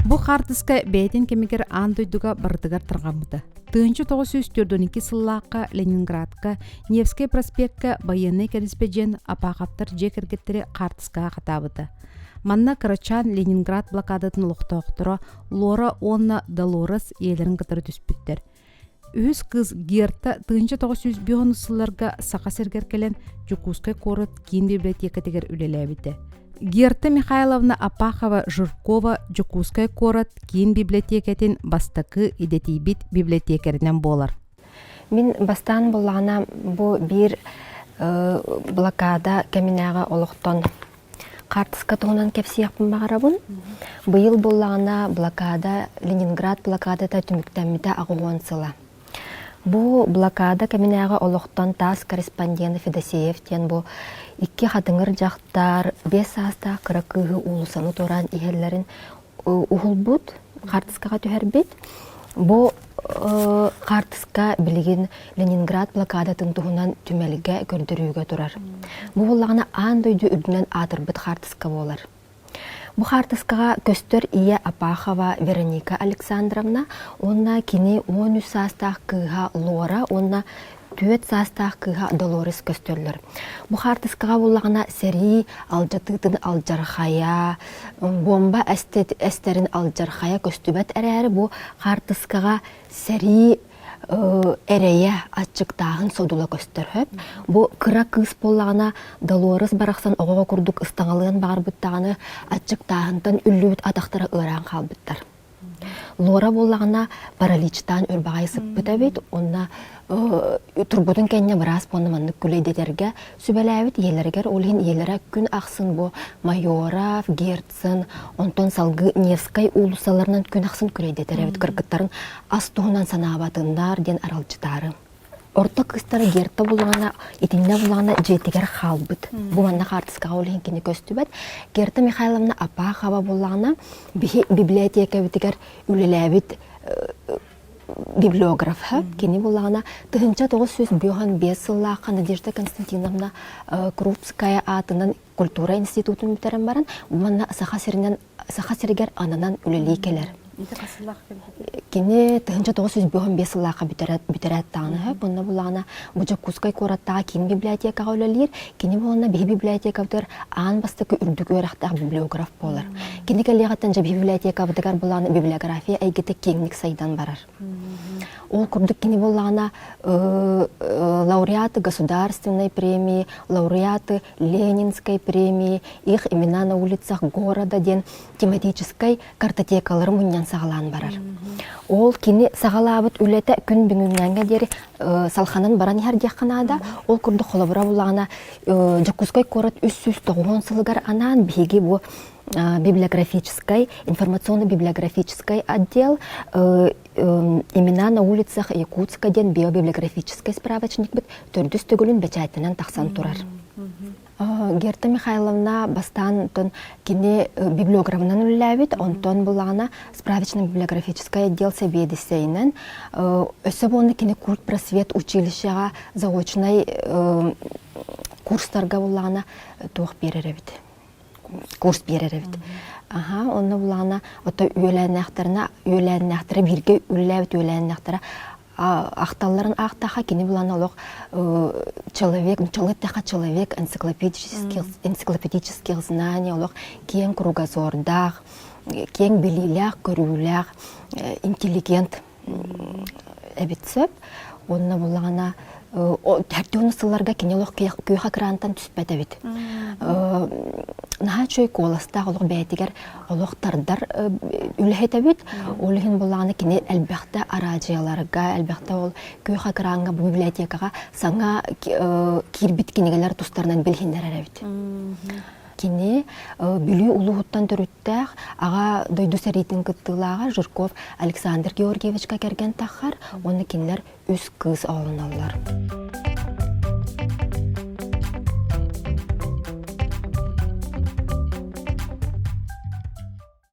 Бу хаартыска бэйэтин кэмигэр аан дойдуга барытыгар тарҕаммыта. 1942 сыллаахха Ленинградка Невскэй проспекка байыаннай кэриспэдьиэн Апаховтар дьиэ кэргэттэри хаартыскаҕа хатаабыта. Манна кырачаан Ленинград блокадатын олохтоохторо Лора уонна Долорес ийэлэрин кытары түспүттэр. Үһүс кыыс Герта 1905 сылларга Саха сиригэр кэлэн Дьокуускай куорат киин библиотекатыгар үлэлээбитэ. Герта Михайловна Апахова-Жиркова Дьокуускай куорат киин библиотекатын бастакы идэтийбит библиотекарынан буолар. Мин бастаан буллаҕына бу биир блокада кэминээҕи олохтон хаартыска туһунан кэпсиэхпин баҕарабын. Быйыл буоллаҕына блокада Ленинград блокадата түмүктэммитэ 80 сыла. Бу блокада кэминээҕи олохтон таас корреспондент Федосеев диэн бу икки хатыҥыр дьахтар 5 саастаах кыра кыыһы уулуссаны туораан иһэллэрин уһулбут, хаартыскаҕа түһэрбит. Бу хаартыска билигин Ленинград блокадатын туһунан түмэлгэ көрдөрүүгэ турар. Бу буоллаҕына аан дойду үрдүнэн аатырбыт хаартыска буолар. Бу хаартыскаҕа көстөр ийэ Апахова Вероника Александровна уонна кини 13 саастаах кыыһа Лора уонна 4 саастаах кыыһа Долорес көстөллөр. Бу хаартыскаҕа буллаҕына сэрии алдьатыытын алдьархайа, бомба эстэрин алдьархайа көстүбэт эрээри бу хаартыскаҕа сэрии эрэйэ, аччыктааһын содула көстөр сөп. Бу кыра кыыс буоллаҕына Долорес барахсан оҕоҕо курдук ыстаҥалыан баҕарбыт даҕаны аччыктааһынтан үллүбүт атахтара ыараан хаалбыттар. Лора буоллаҕына параличтаан үрбаҕай сыппыт эбит уонна турбутун кэннэ быраас буолна маннык күлэйдэтэргэ сүбэлээбит ийэлэригэр ол иһин ийэлэрэ күн ахсын бу Майоров, Герцен, онтон салгыы Невскай уулуссаларынан күн ахсын күлэйдэтэр эбит кыргыттарын ас туһунан санаабатыннар диэн аралдьытаары. Орто кыыстара Герта булаҕына, итиннэ булаҕына дьиэтигэр хаалбыт. Бу манна хаартыскаҕа ол иһин кини көстүбэт. Герта Михайловна Апахова буллаҕына, биһи библиотекабытыгар үлэлээбит библиограф кини буллаҕына 1905 сыллаахха Надежда Константиновна Крупская аатынан культура институтун бүтэрэн баран манна Саха сиринэн Саха сиригэр ананан үлэлии кэлэр. Кини 1905 сыллаахха бүтэрээт даҕаны сөп. Онно буллаҕына бу Дьокуускай куораттааҕы киин библиотекаҕа үлэлиир. Кини буолна биһи библиотекабытыгар аан бастакы үрдүк үөрэхтээх библиограф буолар. Кини кэлиэҕиттэн дьэ биһи библиотекабытыгар буллаҕына библиография эйгэтэ киэҥник сайдан барар. Ол курдук кини буоллаҕына лауреаты государственной премии, лауреаты Ленинской премии, их имена на улицах города диэн тематическай картотекалары мунньан саҕалаан барар. Ол кини саҕалаабыт үлэтэ күн бүгүҥҥэ диэри салханан баран иһэр диэххэ наада. Ол курдук холобура буллаҕына Дьокуускай куорат 390 сылыгар анаан биһиги бу библиографическай, информационно-библиографическай отдел имена на улицах Якутска диэн биобиблиографическай справочникпыт төрдүс төгүлүн бэчээттэнэн тахсан турар. Герта Михайловна бастаан онтон кини библиографынан үлэлээбит, онтон буллаҕына справочно-библиографическай отдел сэбиэдиссэйинэн, өссө буолна кини культ просвет училищеҕа заочнай курстарга буллаҕына туох биэрэр эбит курс биэрэр эбит. Аха, онно булаана ото үөлээннээхтэринэ үөлээннээхтэрэ бииргэ үлэлээбит үөлээннээхтэрэ ахталларын аахтаха кини булан олох человек человек человек энциклопедических энциклопедических знаний олох киэҥ кругозордаах киэҥ билиилээх көрүүлээх интеллигент эбит сөп. Уонна буллаҕына төрдүөн сылларга кини олох күөх экрантан түспэт эбит. Наһаа үчүгэй куоластаах олох бэйэтигэр олох тардар үлэһит эбит. Ол иһин буллаҕына кини элбэхтэ араадьыйаларга, элбэхтэ ол күөх экраҥҥа бу библиотекаҕа саҥа киирбит кинигэлэр тустарынан билиһиннэрэр эбит. Кини Бүлүү улууһуттан төрүттээх Аҕа дойду сэриитин кыттыылааҕа Жирков Александр Георгиевичка кэргэн таххар уонна кинилэр үс кыыс оҕолоноллор.